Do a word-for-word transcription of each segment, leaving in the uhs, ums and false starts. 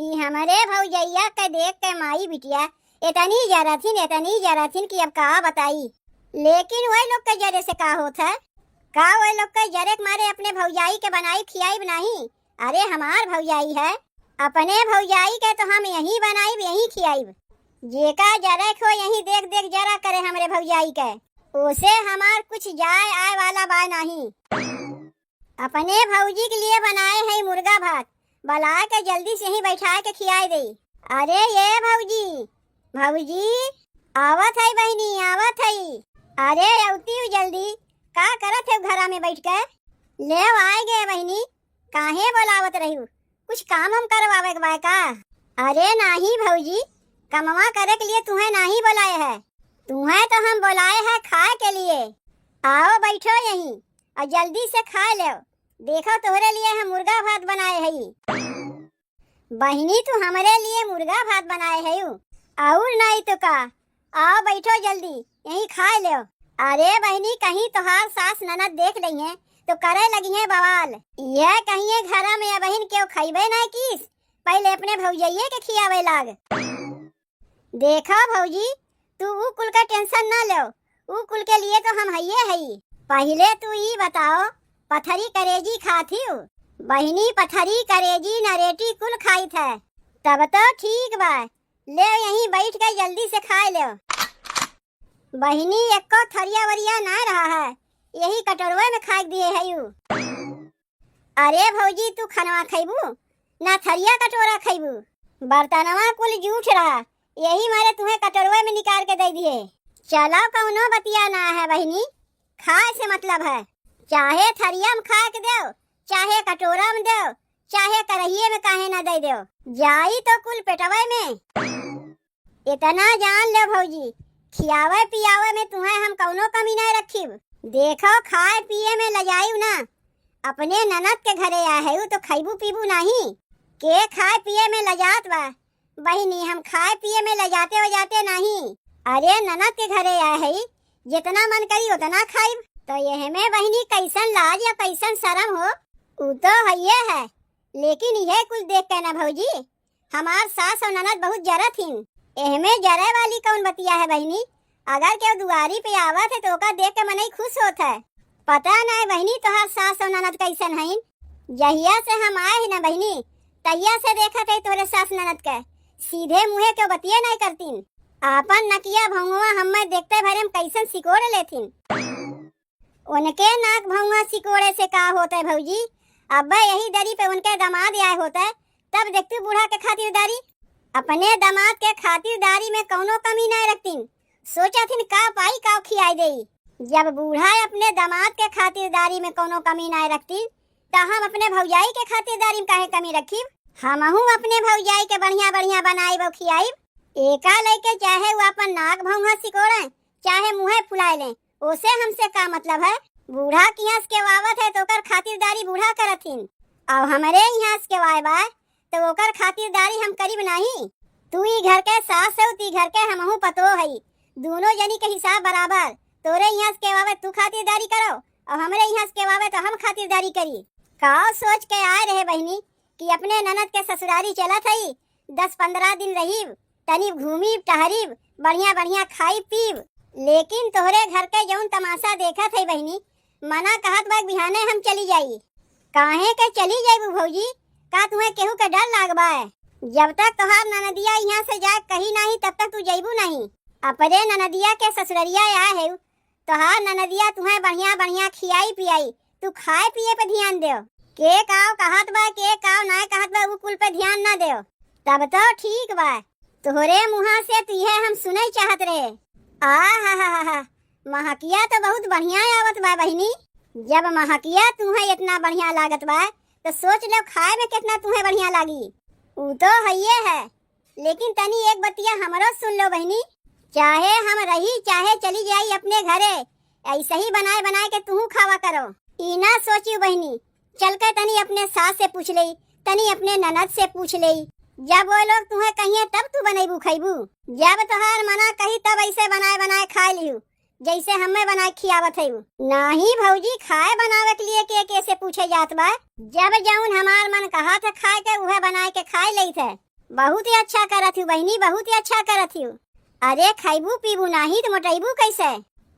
ई हमरे भौजइया के देख के माई बिटिया एतनी जरथिन, एतनी जरथिन कि अब का बताई। लेकिन वही लोग के जरे से का होत है? का वही लोग के जरे के मारे अपने भौजाई के बनाई खियाइब नाही? अरे हमार भौजाई है, अपने भौजाई के तो हम यहीं बनाइब, यहीं खियाइब। जेका जरे को यहीं देख देख जरा करे हमरे भौजाई के, ओसे हमार कुछ जाए आए वाला बा नाही। अपने भौजी के लिए बनाए है मुर्गा भात, बलाए के जल्दी से यहीं बैठाए के खियाए दे। अरे ये भौजी, भौजी, आवत है बहिनी, आवत है। अरे अवती हूँ जल्दी, का करत है घरा में बैठ के? ले आए गए बहिनी, काहे बोलावत रही? कुछ काम हम करवावे के बा का? अरे नाही भौजी, कमवा करे के लिए तुहे नाही बोलाए है, तुहे तो हम बोलाए है खाए के लिए। आओ बैठो यहीं और जल्दी से खा लो। देखो तोहरे लिए हम मुर्गा भात बनाए हई। बहिनी तू हमरे लिए मुर्गा भात बनाए हयू, और नहीं तो का। आओ बैठो जल्दी, यहीं खाए लो। अरे बहिनी, कहीं तोहार सास ननद देख लइहें तो करे लगिहें बवाल। यह कहिए घरा में अबहिन केहू खइबे नहीं कीस, पहले अपने भौजइये के खियावे लाग। देखा भौजी, तू ऊ कुल का tension ना लो, ऊ कुल के लिए तो हम हइये हई। पहिले तू ई बताओ, पथरी करेजी खात हिउ? बहिनी पथरी करेजी नरेटी कुल खाइत है। तब तो ठीक बा, ले यहीं बैठ के जल्दी से खाए ले। बहिनी एको थरिया वरिया ना रहा है, यही कटोरवे में खाए दिए है यू। अरे भौजी, तू खनवा खइबू ना थरिया कटोरा खइबू? बर्तनवा कुल जूठ रहा, यही मारे तुहे कटोरवे में निकाल के दे दिए। चलो कौनो बतिया ना है बहिनी, खाए से मतलब है, चाहे थरिया में खाए के देव, चाहे कटोरा में देव, चाहे करहिए में काहे ना दे देव, जाई तो कुल पेटवे में। इतना जान ले भौजी, खियावे पियावे में तुहे हम कौनो कमी नहीं रखिब। देखो खाए पिए में लजाइब ना, अपने ननद के घरे आए है तो खइबू पीबू नहीं। के खाए पिए में लजात बा? बहिनी हम खाए पिए में लजाते वजाते नहीं। अरे ननद के घरे आए है, जितना मन करी उतना खाइब। तो यह में बहिनी कैसन लाज या कैसन शर्म हो, उ तो हइये है। लेकिन यह कुल देख के ना भौजी, हमार सास और ननद बहुत जरत हिन। एहमे जरे वाली कौन बतिया है बहिनी? अगर केहू दुआरी पे आवत है तो ओका देख के मनई खुश होत है। पता नहीं बहिनी तोहार सास और ननद कैसन हईन। जहिया से हम आए ही ना बहिनी, तहिया से देखत है तोहरे सास ननद के, सीधे मुँहे केहू बतिये नहीं करतीन। आपन नकिया भौंगवा हमें देखते भरे में कैसन सिकोड़ लेथिन। उनके नाक भौंवा सिकोड़े से का होत है भौजी? अब्बे यही दरी पे उनके दामाद आए होत है, तब देखतू बूढ़ा के खातिरदारी। अपने दामाद के खातिरदारी में कौनो कमी नहीं रखतीन, सोचत हिन का पाई का खियाई देई। जब बूढ़ा अपने दामाद के खातिरदारी में कौनो कमी नहीं रखतीन, त हम अपने भौजाई के खातिरदारी में काहे कमी रखीब? हमहू अपने भौजाई के बढ़िया बढ़िया बनाइब और खियाइब। एका लइके चाहे वो अपन नाक भौंवा सिकोड़े, चाहे मुँहे फुलाए लें, ओसे हमसे का मतलब है? बूढ़ा के यहाँ से केहू आवत है तो ओकर खातिरदारी बूढ़ा करत हिन, और हमरे यहाँ से केहू आए बा तो ओकर खातिरदारी हम करीब नहीं। तू ई घर के सास हो, ती घर के हमहू पतोह हई, दोनों जनी के हिसाब बराबर। तोरे यहाँ से केहू आवे तू खातिरदारी करो, और हमरे यहाँ से केहू आवे तो हम खातिरदारी करी। का सोच के आए रहे बहिनी कि अपने ननद के ससुरारी चलत हई, दस पन्द्रह दिन रहीब, तनी घूमीब टहरीब, बढ़िया बढ़िया खाइब पीब। लेकिन तोहरे घर के जौन तमाशा देखत है बहिनी, मना कहत बा बिहाने हम चली जाई। काहे के चली जाइबू भौजी? का तुहे केहू के डर लाग बा? जब तक तोहार ननदिया यहाँ से जाए कही नहीं तब तक तू जइबू नहीं। अपने ननदिया के ससुररिया आए है, तोहार ननदिया तुहे बढ़िया बढ़िया खियाई पियाई, तू खाए पिए पे ध्यान देव। के काव कहत बा, के काव नाय कहत बा, उ कुल पे ध्यान ना देव। तब तो ठीक बा, तोहरे मुँहा से तो इहे हम सुने चाहत रहे। आ हा हा हा हा, महकिया तो बहुत बढ़िया आवत बा बहिनी। जब महकिया तुहे इतना बढ़िया लागत बा, तो सोच लो खाए में कितना तुहे बढ़िया लागी। उ तो हइये है, लेकिन तनी एक बतिया हमरो सुन लो बहिनी, चाहे हम रही चाहे चली जाई अपने घरे, ऐसे ही बनाए बनाए के तुहू खावा करो। ई ना सोचियो बहिनी, चल के तनी अपने सास से पूछ लेई, तनी अपने ननद से पूछ लेई। जब वो लोग तुहे कहिए तब तू बनैबू खैबू। जब तोहार मना कही तब ऐसे बनाए बनाए खाए लिहू, जैसे हमें बनाए खियावत है। नाही भौजी, खाए बनावे के लिए के के से पूछे जात बा? जब जौन हमार मन कहा था खाए के, उहे बनाए के खाए लेत है। बहुत ही अच्छा करत हिउ बहिनी, बहुत ही अच्छा करत हिउ। अरे खइबू पीबू नाहीं त मोटइबू कइसे?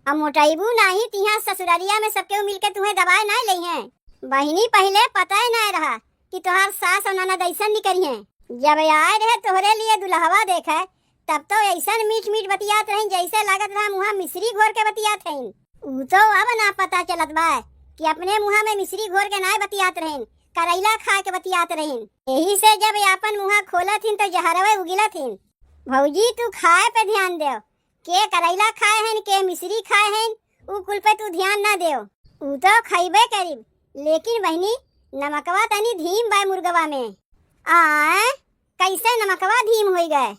अब मोटइबू नाहीं त इहाँ ससुररिया में सब केहू मिलके तुहें दबाए नाहीं लइहें। बहिनी पहिले पतइ नाहीं रहा कि तोहार सास अउर ननद अइसन निकरिहें। जब आए रहे तोहरे लिए दुलहवा देखइ, तब तउ अइसन मीठ मीठ बतियात रहिन, जइसे लागत रहा मुँहा मिसरी घोर के बतियात हइन। ऊ तउ अब ना पता चलत बा कि अपने मुँहा में मिसरी घोर के नाहीं बतियात रहिन, करइला खाए के बतियात रहिन। एही से जब आपन मुँहा खोलत हिन तउ जहरवे उगिलत हिन। भउजी तू खाए पे ध्यान देउ, के करइला खाए हइन, के मिसरी खाए हइन, ऊ कुल पे तू ध्यान ना देउ। ऊ तउ खइबे करिब, लेकिन बहिनी नमकवा तनी धीम बा मुर्गवा में। आय, कइसे नमकवा धीम होइ गए?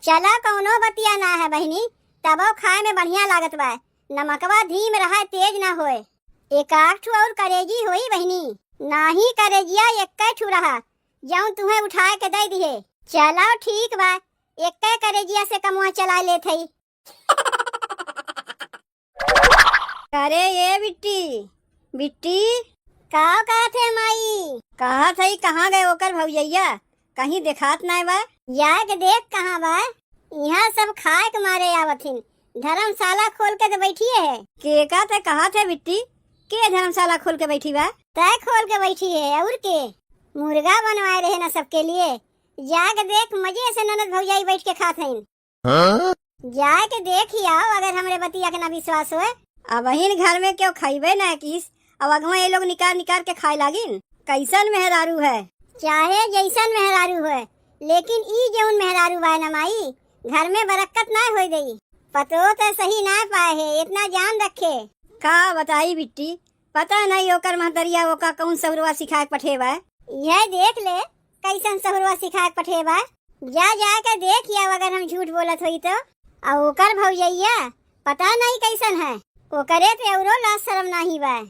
चला कउनो बतिया ना है बहिनी, तबउ खाए में बढ़िया लागत बा। नमकवा धीम रहइ, तेज ना होए। एकाक ठू अउर करेजी होई बहिनी। नाहीं करेजिया एक्के ठू रहा, जउन तुहें उठाए के दइ दिहे। चला ठीक बा, एक्के करेजिया से कमवा चलाइ लेत हई। अरे ए बिट्टी, बिट्टी। का कहत है माई? कहत हई कहाँ गए ओकर भउजइया? कहीं देखात नाहीं बा। जाए के देख कहाँ बा। इहाँ सब खाए के मारे आवत हिन। धरमसाला खोल के त बइठी है। के का तैं कहत है बिट्टी? के धरमसाला खोल के बइठी बा? तैं खोल के बइठी है अउर के? मुर्गा बनवाए रहे ना सबके लिए। जाए के देख मजे से ननद भउजाई बइठ के खात हइन। हाँ? जाए के देखि आउ, अगर हमरे बतिया के ना विश्वास होए। अबहिन घर में केहू खइबे ना किस, अब अगवा ये लोग निकार निकार के खाए लागिन। कइसन मेहरारू है? चाहे जइसन मेहरारू होए, लेकिन ई जउन मेहरारू बाय ना माई, घर में बरक्कत ना होए देई। पतोह त सही ना पाए है, एतना जान रखे। का बताई बिट्टी, पता नहीं ओकर महतरिया ओका कउन सहुरवा सिखाए के पठे बा। यह देख ले, कइसन सहुरवा सिखाए के पठे बा। जा, जाए के देखि आउ, अगर हम झूठ बोलत होई तो। अउ ओकर भउजइया पता नहीं कइसन है, ओकरे पे अउरो लाज सरम नाहीं बा।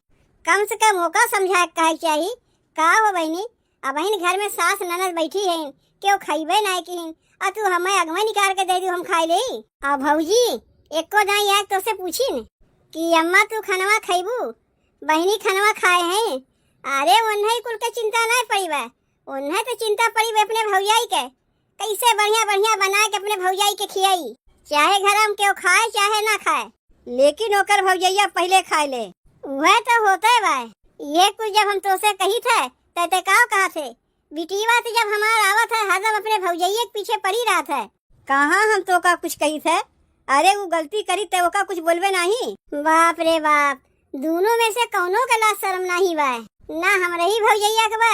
कम से कम ओका समझाए के कहे के चाही, का हो बहिनी, अबहिन घर में सास ननद बइठी हइन, केहू खइबे नाहीं किहिन, अ तू हमें अगवे निकार के दे दू, हम खाए लेई। अ भउजी, एको दाईं आके तोसे पूछिन कि अम्मा तू खनवा खइबू, बहिनी खनवा खाए हैं? अरे ओन्हई कुल के चिंता नाहीं पड़ी बा, ओन्हई त चिंता पड़ी बा अपने भउजाई के, कइसे बढ़िया बढ़िया बनाए के अपने भउजाई के खियाई, चाहे घर में केहू खाए चाहे ना खाए, लेकिन ओकर भउजइया पहिले खाए ले। उहे त होते बा, ये कुल जब हम तोसे कहित है, त ते का कहत है? बिटिया त जब हमार आवत है, हरदम अपने भउजइये के पीछे पड़ी रहत है। कहाँ हम तोका कुछ कहित है? अरे ऊ गलती करी त ओका कुछ बोलबे नाहीं। बाप रे बाप, दूनों में से कउनो के लाज सरम नाहीं बा। ना हमरे ही भउजइया के बा,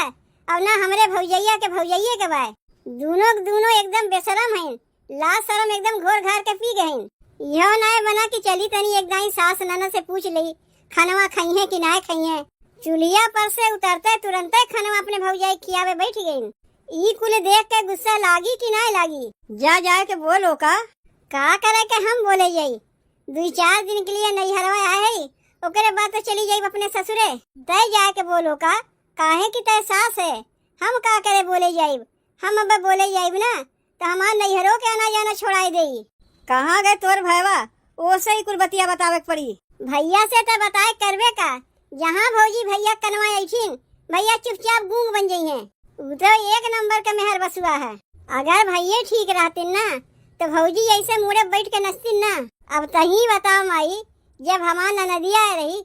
अउर ना हमरे भउजइया के भउजइये के बा। दूनों के दूनों एकदम बेसरम हइन, लाज सरम एकदम घोर घार के पी गइन। इहो नाय बना कि चली तनी एक दाईं सास ननद से पूछ लेई, खनवा खइहें कि नाय खइहें। चुल्हिया पर से उतरते तुरंते खनवा अपने भउजाई खियावे बइठ गइन। ई कुल देख के गुस्सा लागी कि नाय लागी? जा जाए के बोल ओका। का करे के हम बोले जाई? दुई चार दिन के लिए नैहरवा आए हई, ओकरे बाद तो चली जाइब अपने ससुरे। तय जाए के बोल ओका, काहे कि तय सास है, हम का करे बोले जाइब? हम अब बोले जाइब ना, त हमार नैहरो के आना जाना छोड़ाए देई। कहाँ गए तोर भयवा? ओसे ही कुल बतिया बतावे के पड़ी। भइया से त बताए करबे का, जहाँ भउजी भइया कनवा अइठिन, भइया चुपचाप गूंग बन जइहें। ऊ तो एक नंबर के मेहर बसुआ है। अगर भइये ठीक रहतिन ना, त भउजी अइसे मुड़े बइठ के नचतिन ना। अब तहीं बताओ माई, जब हमार ननदिया रही,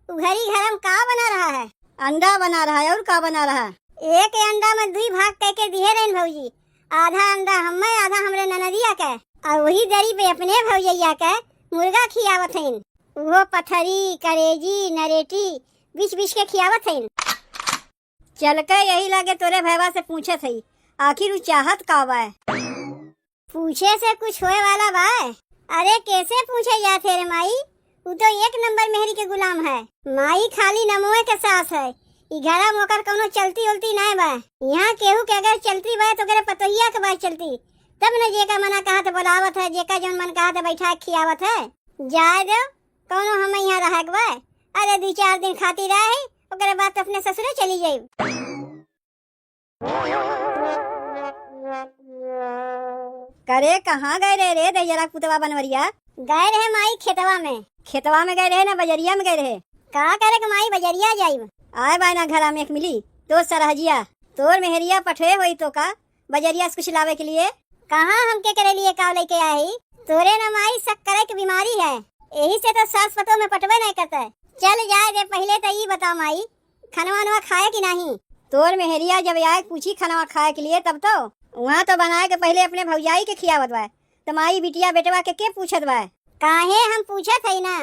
उ घरी घर में का बना रहा है? अंडा बना रहा है, अउर का बना रहा है? एक अंडा में दुई भाग कइके दिहे रहिन भउजी, आधा अंडा हम्मे, आधा हमरे ननदिया के, अउर वही दरी पे अपने भउजइया के मुर्गा खियावत हइन। उहो पथरी, करेजी, नरेटी बीछ बीछ के खियावत हइन। चल के यही लागे तोरे भयवा से पूछत हई, आखिर उ चाहत का बा? पूछे से कुछ होए वाला बा? अरे, केसे पूछे जात है रे माई? उ तो एक नंबर मेहरी के गुलाम है। माई खाली नमवे के सास है। ई घरा में ओकर कउनो चलती उलती नाय बा। इहाँ केहू के अगर चलती बा, तो ओकरे पतोहिया के बा चलती। तब न जेका मना कहत बोलावत है, जेका जउन मन कहत बइठा के खियावत है। जाए दो, कउनो हमें इहाँ रहे के बा। अरे, दुई चार दिन खातिर रही, ओकरे बाद तो अपने ससुरे चली जाइब। करे, कहाँ गए रहे रे दहिजरा के पुतवा बनवरिया? गए रहे माई खेतवा में। खेतवा में गए रहे ना बजरिया में गए रहे? का करे के माई बजरिया जाइब? आए बाय ना घरा में एक मिली, तो सरहजिया, तोर मेहरिया पठवे होई तो का? बजरिया से कुछ लावे के लिए? कहाँ हम केकरे लिए काव लइके आए ही? तोरे न माई शक्कर के बीमारी है, एही से तो सास पतोह में पटबे नहीं करते। चल जाए दे, पहिले तो ई बता माई, खनवा नवा खाए कि नाही? तोर मेहरिया जब आए पूछी खनवा खाए के लिए तब तो, वहाँ तो बनाए के पहिले अपने भौजाई के खियावत बा, तो माई बिटिया बेटवा के के पूछत बा? काहे हम पूछत हई ना।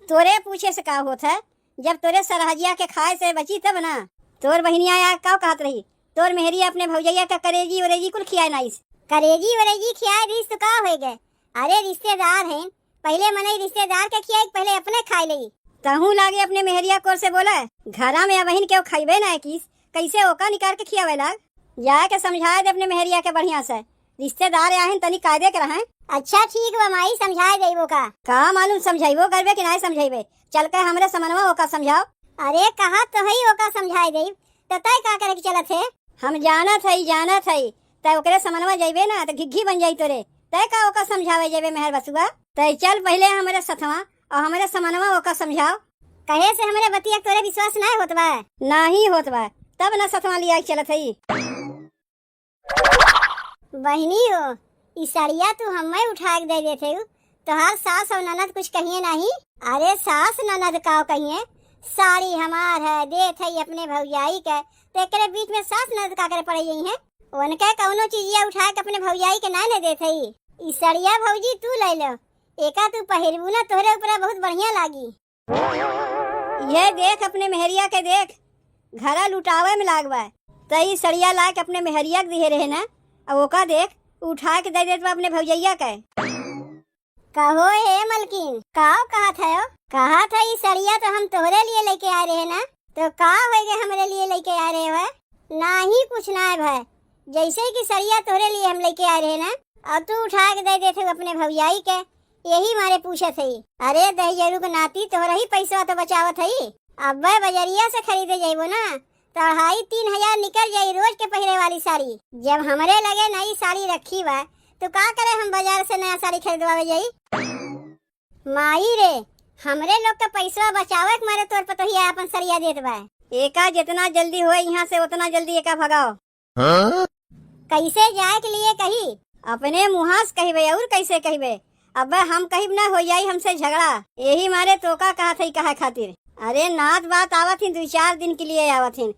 तोरे पूछे से का होत है, जब तोरे सरहजिया के खाए से बची तब ना। तोर बहिनिया यार का कहत रही, तोर मेहरिया अपने भौजैया का करेजी वरेजी कुल खियाए नाइस। करेजी वरेजी खियाए दीस तो का होए गए? अरे रिश्तेदार हैं, पहिले मनई रिश्तेदार के खियाई, पहिले अपने खाए लेई। तहूँ लागे अपने मेहरिया कोर से बोले, घरा में अबहिन केहू खइबे ना किस, कैसे ओका निकाल के खियावे लाग? जाए के समझाए दे अपने मेहरिया के बढ़िया से, रिश्तेदार आहिन तनी कायदे के रहें। अच्छा ठीक बा माई, समझाए देबो का। का मालूम समझाइबो करबे कि नाय समझाइबे, चल के हमरे समनवा ओका समझाओ। अरे कहत तो हई ओका समझाए देब, त तय का करे के चलत है? हम जानत हई, जानत हई, तय ओकरे समनवा जइबे ना त घिघी बन जाई तोरे। तय का ओका समझावे जइबे मेहर बसुआ? तय चल पहिले हमरे सथवा और हमरे समनवा ओका समझाओ। कहे से हमरे बतिया तोरे विश्वास नाय होत बा? नाही होत बा, तब न सथवा लिया के चलत हई। बहिनी हो, ई सड़िया तू हम्मे उठा के दे देते हो, तोहार सास और ननद कुछ कहिए नाही? अरे सास ननद का कहिए, साड़ी हमार है, देत है अपने भौजाई के, तो एकरे बीच में सास ननद का करे पड़ गई हैं? उनके कौनो चीजिया उठा के अपने भौजाई के ना ले देत है। ई सड़िया भौजी तू ले लो, एका तू पहिरबू ना, तोहरे ऊपर बहुत बढ़िया लागी। ये देख अपने मेहरिया के देख, घरा लुटावे में लाग बा। त ई सड़िया ला के अपने मेहरिया के दिहे रहे ना, अब ओका देख, उठा के दे देत बा अपने भौजैया के। कहो हे मलकिन, का कहत है? कहत है ई सड़िया तो हम तोहरे लिए लेके आए रहे ना, तो का होए गए हमरे लिए लेके आए रहे हो? नाही कुछ ना है भाई, जैसे कि सड़िया तोहरे लिए हम लेके आए रहे ना, और तू उठा के दे देते हो अपने भौजाई के, यही मारे पूछत हई। अरे दहिजरू के नाती, तोहरा ही पैसवा तो बचावत हई। अब्बे बजरिया से खरीदे जइबो ना, तो अढ़ाई तीन हजार निकल जाई रोज के पहिरे वाली साड़ी। जब हमरे लगे नई साड़ी रखी बा, तो का करे हम बाजार से नया साड़ी खरीदवावे जाई? माई रे, हमरे लोग के पैसवा बचावे के मारे तोर पतोहिया अपन सड़िया देत बा। एका जितना जल्दी होए यहाँ से उतना जल्दी एका भगाओ। हाँ? कैसे जाए के लिए कही? अपने मुँहा से कहिबे, और कैसे कहिबे? अबे हम कहिब ना हो जाई हमसे झगड़ा, यही मारे तोका कहत हई कहे खातिर। अरे नात बात आवत हिन, दो चार दिन के लिए आवत हिन,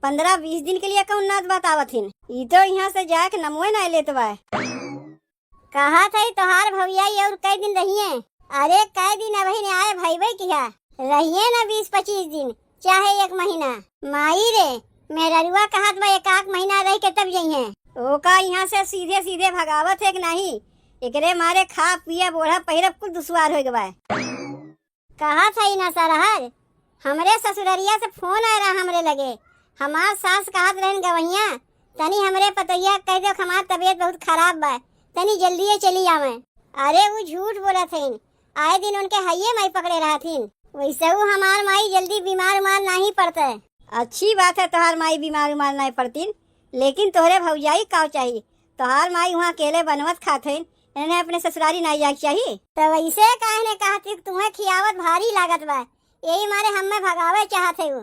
पन्द्रह बीस दिन के लिए कौन नात बात आवत हिन? ई तो यहाँ से जाए के नमवे ना लेत बा। कहत हई तोहार भौजाई और कई दिन रहिए? अरे कई दिन अबहिन आए भइबे किहा, रहिए ना बीस पच्चीस दिन, चाहे एक महीना। माई रे, मेहररुआ कहत बा एक आध महीना रह के तब जइहें। ओका यहाँ से सीधे सीधे भगावत है कि नहीं? एकरे मारे खा पिया बोढ़ा पहिरब कुल दुश्वार हो गवा। कहत हई ना सरहज, हमरे ससुररिया से फोन आए रहा हमरे लगे। हमार सास कहत रहन गवहिया, तनी हमरे पतोहिया के कह दो कि हमार तबीयत बहुत खराब बा, तनी जल्दिए चली आवे। अरे उ झूठ बोलत हईन, आए दिन उनके हइये माई पकड़े रहथिन। वैसे उ हमार माई जल्दी बीमार उमार नाही पड़ते। अच्छी बात है तोहार माई बीमार उमार नाही पड़तीन, लेकिन तोहरे भौजाई का चाही? तोहार माई वहाँ अकेले बनवत खात हईन, इन्हें अपने ससुरारी नाही जाए के चाही। तो वैसे काहे ने कहत कि तुम्हें खियावत भारी लागत बा, यही मारे हमें भगावे चाहत है उ।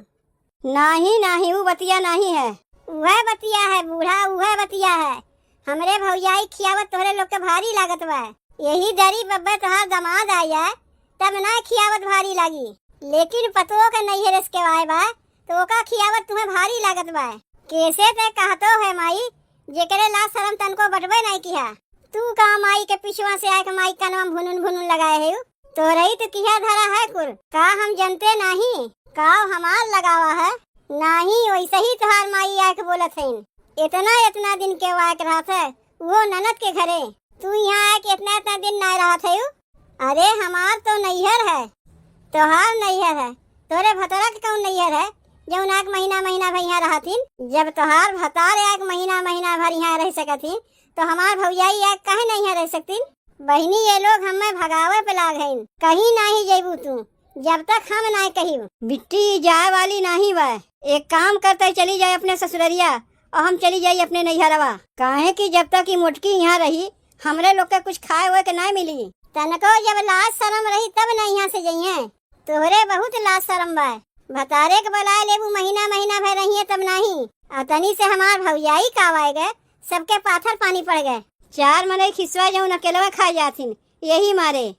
नाही, नाही, उ बतिया नाही है। उहे बतिया है बूढ़ा, उहे बतिया है। हमरे भौजाई खियावत तोहरे लोग के भारी लागत बा। यही डरी बब्बे तोहार दामाद आ जाए, तब ना खियावत भारी लागी। लेकिन पतोह के नैहरे से केवाए बा, तो ओका खियावत तुम्हें भारी लागत बा। कैसे ते कहतो है माई, जेकरे लाज शरम तनको बटबे नाही किहा। तू का माई के पिछुआ से आके माई कनवा में भुनुन भुनुन लगाए है? तोरई तो किहा धरा है कुल, का हम जनते नाही? का हमार लगावा है? नाही, वैसे ही तोहार माई आके बोलत हईन। इतना, इतना दिन केवाए के रहत है, वो ननद के घरे। तू यहाँ आके इतना, इतना दिन नाही रहत है। अरे हमार तो नैहर है, तोहार नैहर है, तोरे भतरा के कौन नैहर है, जौन आके महीना, महीना भर यहाँ रहथिन? जब तोहार भतार आके महीना, महीना भर यहाँ रह सकथिन, तो हमार भौजाई आके काहे नाही यहाँ रह सकतीन? बहिनी, ये लोग हमें भगावे पे लाग हईन। कहीं नाही जइबू तू, जब तक हम नाही कहिब। बिट्टी जाए वाली नाही बा। एक काम करते, चली जाए अपने ससुररिया और हम चली जाई अपने नैहरवा। काहे कि जब तक ई मोटकी यहाँ रही, हमरे लोग के कुछ खाए हुए के नाही मिली। तनको जब लाज शरम रही तब ना यहाँ से जइहें। तोहरे बहुत लाज शरम बा। भतारे के बुलाए लेबू, महीना महीना भर रहिए तब नाही। आ तनी से हमार भौजाई का आए गए, सबके पाथर पानी पड़ गए। चार मनई खिसवा जउन अकेलवा खा जाथिन, यही मारे।